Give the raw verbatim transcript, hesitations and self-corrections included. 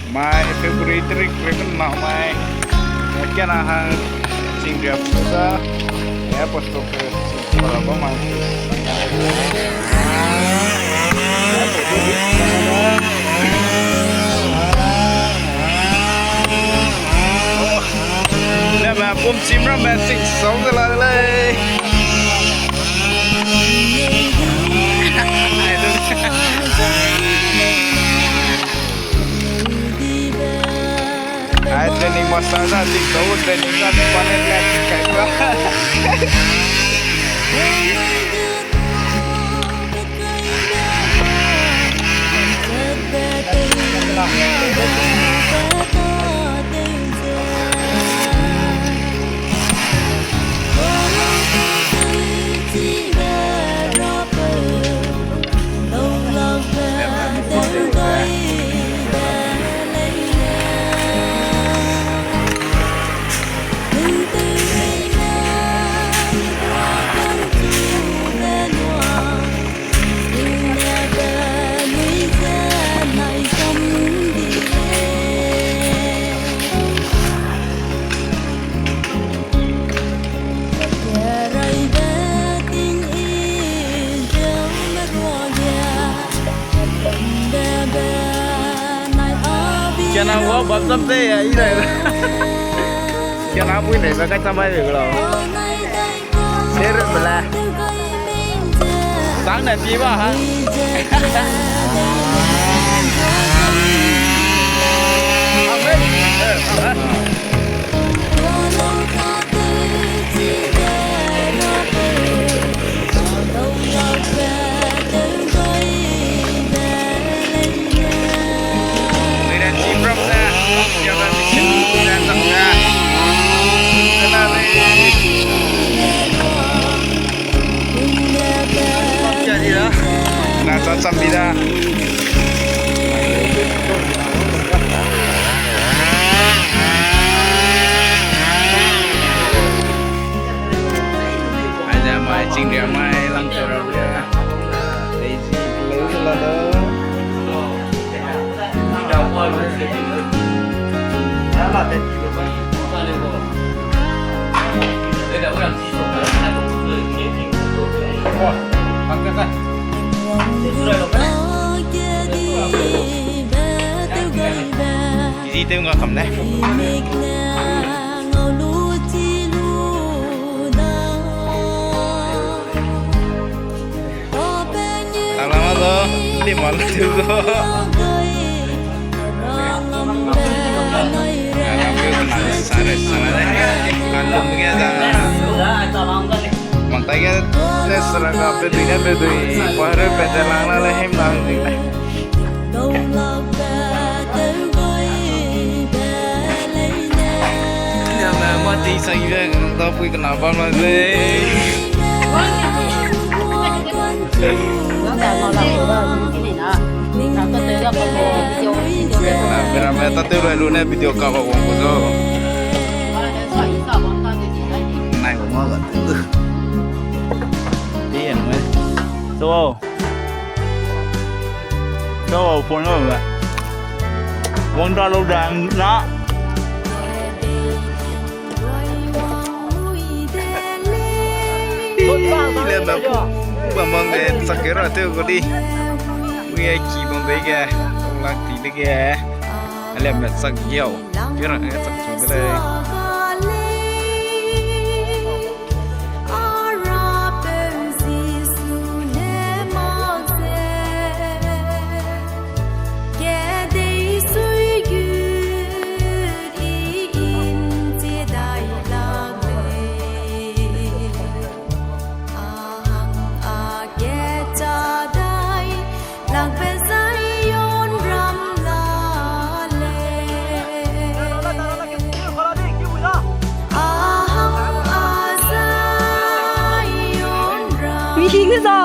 Mai February tarik ribbon ma mai. Kena hang sing dia pusa. Ya post office. Para ba mai. Ne ma pum chim ram ma sing sau de la de lei. Ai, training master da, tik tau, training da, panet la, tik kai ba. Kena wa bam tam te ya, i lai. Kena pui nei ba kai tam bai be lo. Seren bela. Sang na pi ba ha. Amen. Na sa chambi da. Aja mai ching dia mai lang chora. Ei ji lei la da. Iji tew nga kam ne. Tala ma zo, di ma lu tu zo. Sare, sare, kan lum ge da. Mang tai ge, te sara ga pe dui ne pe dui, pa re pe de lang la le hem lang dui ne. Mati sa ibe da pui kena bam la ze. Bera me ta tew lai lu ne video ka ba wang ko zo. Nai ko ma ga tu. Di en me. So. Tau phone lo me. Wang da lo dang na. Le me pu bam bam de sak ke ra te ko di. Ui ai ki bam de ge. Lak ti de ge. Ale me sak yau. Ke ra ke sak chu de le. Mi hing za.